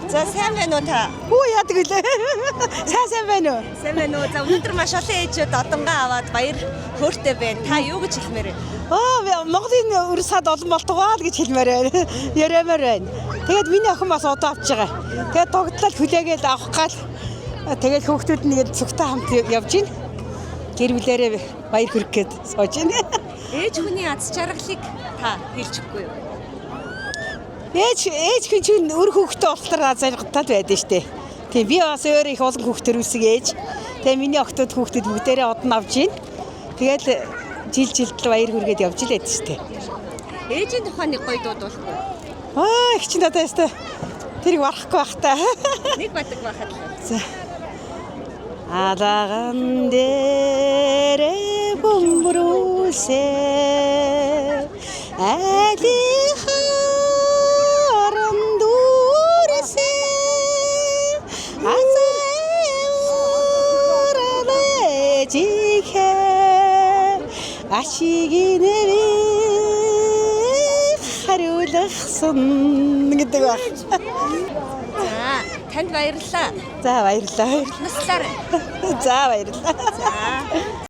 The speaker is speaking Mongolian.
За, сайн байна уу та? Хүү, яадаг үлээ. Сайн, сайн байна уу? Сайн байна уу? За, өнөөдөр маш олон ээжүүд одонгаа аваад баяр хөөртэй байна. Та юу гэж хэлмээр вэ? Аа, Монголын үр сад олон болтугай л гэж хэлмээр байна. Яриамаар байна. Тэгээд миний охин бас одоо авч байгаа. Тэгээд догтлол хүлээгээл авах гал тэгээд хүүхдүүд нь нэг цугтаа хамт явж гин. Гэр бүлээрээ баяр хүрэх гээд сууж байна. Ээж хүний аз жаргалыг та хэлчихгүй юу? Ээж хүн чинь үр хүүхдээ болохоор аз жаргалтай л байдаг штэ. Тийм, би бас өөр их олон хүүхд төрүүлсэн ээж. Тэгээ миний охтууд хүүхдүүд бүгдээрээ одон авч гин. Тэгээд жил жилд л баяр хүргээд явж л байдаг штэ. Ээжийн тухай нэг гоё дуудуулахгүй. Аа, их чинь одоо яста тэрийг барахгүй бах та. Нэг бадаг байхад л. За. Алаган дээрээ бөмбөрүүлсэ, айлын дүүрсэ, азаа ашигинэ хариулахсан гэдэг баг. За, танд баярлалаа. За, баярлалаа. Наслаарай. За, баярлалаа. За.